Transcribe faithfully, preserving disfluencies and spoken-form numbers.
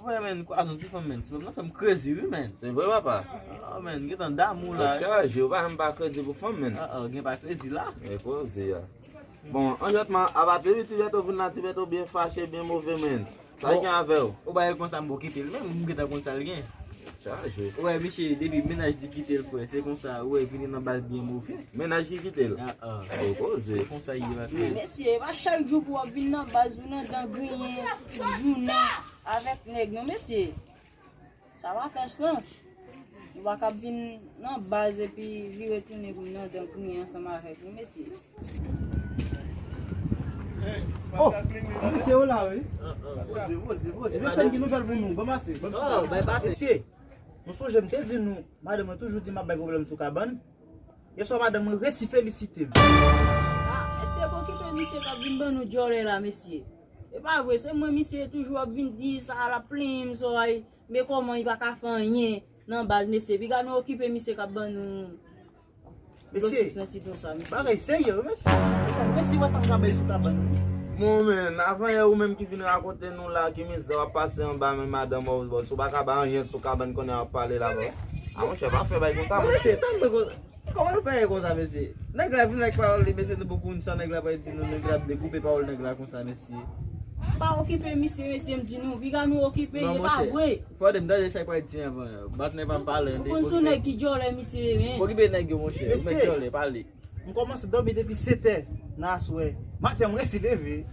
Wè, menn, kwa zon ti fanm, menn. Ti fanm nan fè m krezi, wi, menn. Se vre, papa. Ah, menn, gentan damou la. Tèt chaje, ou pa janm pa krezi pou fanm, menn. Ah, ah, gen pa krezi la. E koze a. Bon, anjòtman, apa depi ti Bèto vin la, ti Bèto byen fache, byen move, menn. Sa l gen avè w? Ou ba l konsa, m okipe l, menm m gentan konn sa l gen. Chaje. Ou wè, misye, depi mennaj li kite l, frè, se konsa, ou wè, vini nan baz byen move. Mennaj ki kite l? Ah, ah. Gwo koze. Se konsa l ye, pa fè. Mesye, e pa chak jou pou w ap vin nan baz ou nan dan griyen, jounen avèk nèg, non, mesye. Sa pa fè sans. Nou pa kab vin nan baz epi vire tounen pou n nan dan griyen ansanm avèk nou, mesye. Oh, se mesye yo la, wi. Poze, poze, poze. Mesye, m gen nouvèl pou nou. Ban m pase, ban m pase. Mesye, nou sonje m te di nou, madanm mwen toujou di m ap bay pwoblèm sou kabann. Yèswa, madanm mwen resi felisite m. Ah, mesye, pa okipe misye k ap vin ban nou djòlè la, mesye. E pa vre, se mwen misye toujou ap vin di sa, l ap plenyen m, so ay, men kòman li pa ka fè anyen nan baz, mesye. Piga nou okipe misye k ap ban nou Mesye, bagay serye, wi, mesye. Mesye, m resi wè sa m ka bay sou kabann, wi. Bon, men, avan yè ou menm ki vin rakonte nou la, ki mizè w ap pase anba men madanm ou, bon, si w pa ka bay anyen sou kabann kounye a w ap pale la, bon. A, monchè, pa fè bagay konsa, mesye, tann mwen konsa. Kòman nou fè konsa, mesye? Nèg la vin ak pawòl li, mesye, nou poko konn sa nèg la pral di nou, nèg la ap dekoupe pawòl nèg la konsa, mesye. Pa okipe misye, mesye, m di nou, piga nou okipe, e pa vre. Fòde m tande sa l pral di anvan. Patnè pa m pale, m te konn sou nèg ki djòlè misye ye, men. Okipe nèg yo, monchè. Ou mèt djòlè, pale. M kòmanse dòmi depi setè nan aswè. Maten an, m resi leve.